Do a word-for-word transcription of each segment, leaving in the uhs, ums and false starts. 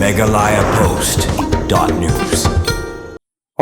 Meghalaya Post dot news.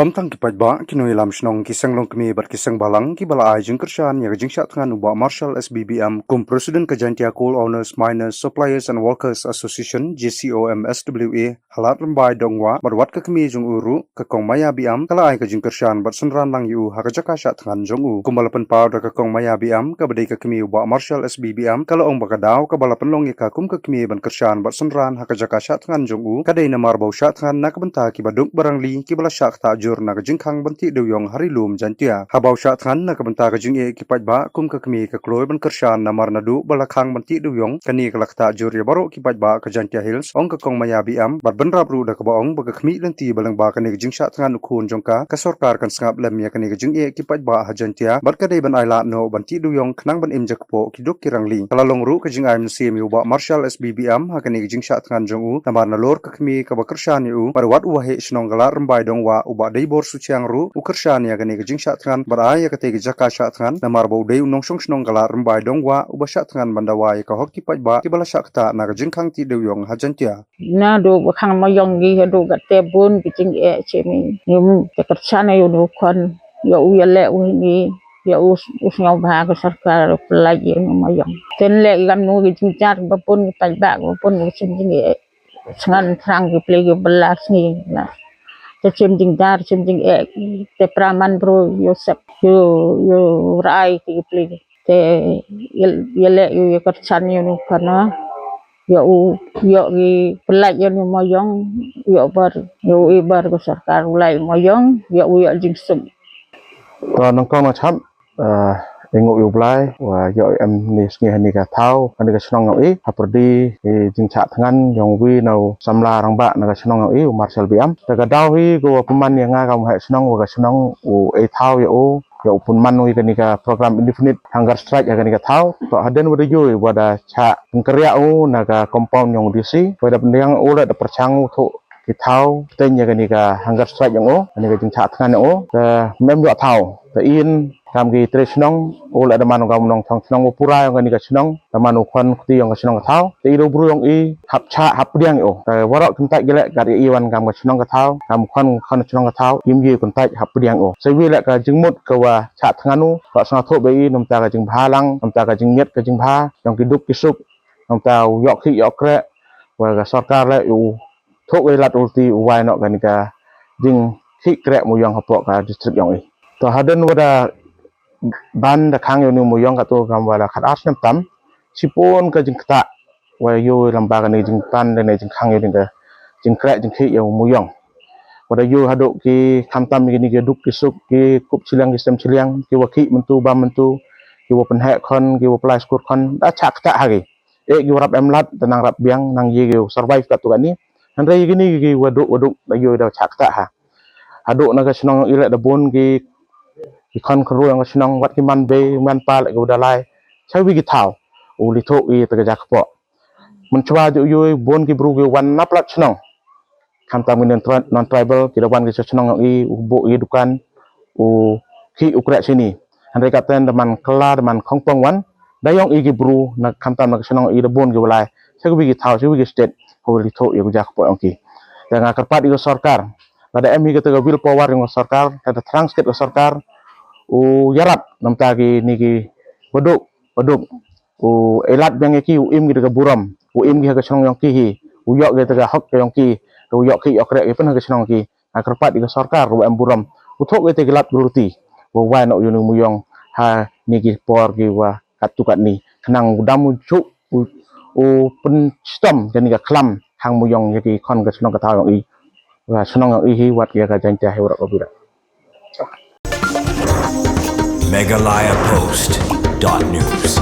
Ym tang ki paidbah, ki nongïalam shnong, ki seng longkmie bad ki seng bhalang kiba la ai jingkyrshan ïa ka jingshah thngan u Bah Marshal S B B M kum President ka Jaintia Coal Owners, Miners, Suppliers and Workers Association, J C O M S W A, ha Lad Rymbai Dongwah, bad wat ka kmie jong u ruh, ka Kong Maya B M, ka la ai ka jingkyrshan bad synran lang ïa u ha ka jaka shah thngan jong u. Kumba la pynpaw da ka Kong Maya B M, kaba dei ka kmie u Bah Marshal S B B M, ka la ong ba ka daw kaba la pynlong ïa ka kum ka kmie ban kyrshan bad synran ha ka jaka shah thngan jong u, ka dei namar ba u shah thngan na ka bynta kiba duk ba rangli, kiba la shah ktah jur na ka jingkhang ban tih dewïong ha Ri Lum Jaintia. Haba u shah thngan na ka bynta ka jingeh ki paidbah, kum ka kmie ka kloi ban kyrshan namar naduh ba la khang ban tih dewïong, kane ka la ktah jur ïa baroh ki paidbah ka Jaintia Hills, ong ka Kong Maya B M, bad bynrap ruh da kaba ong ba ka khmih lynti ba lyngba kane ka jingshah thngan u khun jong ka, ka sorkar kan sngap lem ïa kane ka jingeh ki paidbah ha Jaintia, bad ka dei ban ailad noh ban tih dewïong khnang ban im jakpoh ki duk ki rangli. Ka la long ruh ka jingai mynsiem ïa u Bah Marshal S B B M ha kane ka jingshah thngan jong u, namar nalor ka kmie kaba kyrshan ïa u, bad wat u waheh shnong ka Lad Rymbai Dongwah u Bah Deibor Suchiang ruh u kyrshan ïa kane ka jingshah thngan, bad ai ïa katei ka jaka shah thngan, namar ba u dei u nongshong shnong ka Lad Rymbai Dongwah uba shah thngan ban dawa ïa ka hok ki paidbah kiba la shah ktah na ka jingkhang tih dewïong ha Jaintia. Naduh ba khang Maïong hi haduh katte bun ki jingeh sha mi. Ngim, te kyrshan ïa u khun, ïa u ïaleh u hi, ïa u, u sngewbha ka sorkar pynlait ïa u Maïong. Te leh ïa kano ki jingjar ba bun ki paidbah ba bun ki jingeh. Sngan thrang ki plie ki bylla sngi na. Te shim jingjar, shim jingeh, te praman bru ïoh sep, ïoh, ïoh rai ki plie. Te ïa, ïaleh ïa u ïa kyrshan ïa u khun. Ïa u, ïa u pynlait ïa u Maïong, ïa u bar, ïa u i bar ka sorkar u lait Maïong, ïa u ïa jingsuk. To nyngkong na chap, eh, i nguh ïa u Blai, wa ïa em ni sngi hani ka thaw, hani ka shnong ïa i, ha pyrdi, i jingshah thngan, ïa u wi na u samla rangbah na ka shnong ïa i, u Marshal B M. Te ka daw hi, ko wa pynman ïa nga kam heh shnong, wa ka shnong, u e thaw ïa u, ïa u pynman u ïa kani ka program indefinite hunger strike ïa kani ka thaw. To hadien wa da ïoh, wa da shah pynkyriah u, na ka compound ïa u D C, wa da pyndiang u la da pyrshang u thuh ki thaw, pynten ïa kani ka hunger strike ïa u, kani ka jingshah thngan ïa u, ka mem ïoh thaw. Te in, kam ki tre shnong, u la da man u kam nongthong shnong, u pura ïa kani ka shnong, da man u khon kti ïa ka shnong ka thaw. Te i da u bru ïa i, hap shah, hap pdiang ïa u. Te waroh kyntait ki leh, kat ïa i wan kam ka shnong ka thaw, kam khon, khon shnong ka thaw, im ïa kyntait, hap pdiang ïa u. Sa wi leh ka jingmut ka wa shah thngan u, ka sngewthuh ba i, namta ka jingbha lang, namta ka jingmiat ka jingbha, ïa ki duk ki suk, namta u ïoh khih ïoh kreh, wa ka sorkar leh u thuh ka lad ulti u wai noh kani ka jingkhih kreh Maïong hapoh ka district ïa i. To hadien wa da ban da khang ïa u Maïong kato kam wa da khat ar snem tam, shibun ka jingktah, wa ïoh lamba kani jingpan da ne jingkhang ïa u ka jingkreh jingkhih ïa u Maïong. Wa da ïoh haduh ki khamtam kini ki duk ki suk ki kup shiliang ki sem shiliang, ki wa khih mynta bam mynta, ki wa pynheh khon, ki wa pynlait skul khon, da shah ktah ha ki. Eh, ki wa rap em lad, da nang rap biang, nang ïa ki survive kat tu kat ni. Hynrei kini ki wa duk, wa duk, da ïoh da shah ktah ha. Haduh na ka shnong i leh da bun ki, ki khon khynroo ïa ka shnong, wat ki man bei, man pa leh ki wa da lai. Sa wi ki thaw, u li thuh i te ka jaka kpoh. Mynshwa ju ïoh bun ki bru ki wan na palat shnong. Khamtam ki non-tri-, non-tribal, ki da wan ki sha shnong ïa i, u buh i dukan, u khih u kreh shini. Hynrei katten da man kylla, da man khongpong wan, da ïong i ki bru, na khamtam na ka shnong ïa i da bun ki wa lai, sa wi ki thaw, sa wi ki state, ko li thuh ïa ka jaka kpoh ïong ki. Te nga kyrpad ïa ka sorkar, lada em hi kata ka will power ïong ka sorkar, lada thrang sket ka sorkar, u ïarap, namta kini ki, wa duk, wa duk. U e lad biang ïa ki, u im ki da ka burom, u im ki ha ka shnong ïong ki hi, u ïoh ki da ka hok ka ïong ki, u ïoh ki ïoh kreh ki pyn ha ka shnong ki, ha kyrpad ïa ka sorkar, u em burom, u thuh ki te ki lad ki lynti, u wai noh ïa u Maïong, ha ni ki por ki wa kat tu kat ni, khnang u dam u shuh, u, u pynshitom kani ka khlam, hang Maïong ïa ki khon ka shnong ka thaw ïong i, wa shnong ïong i hi wat ïa ka Jaintia hi wa rah ka bira. Meghalaya Post dot news.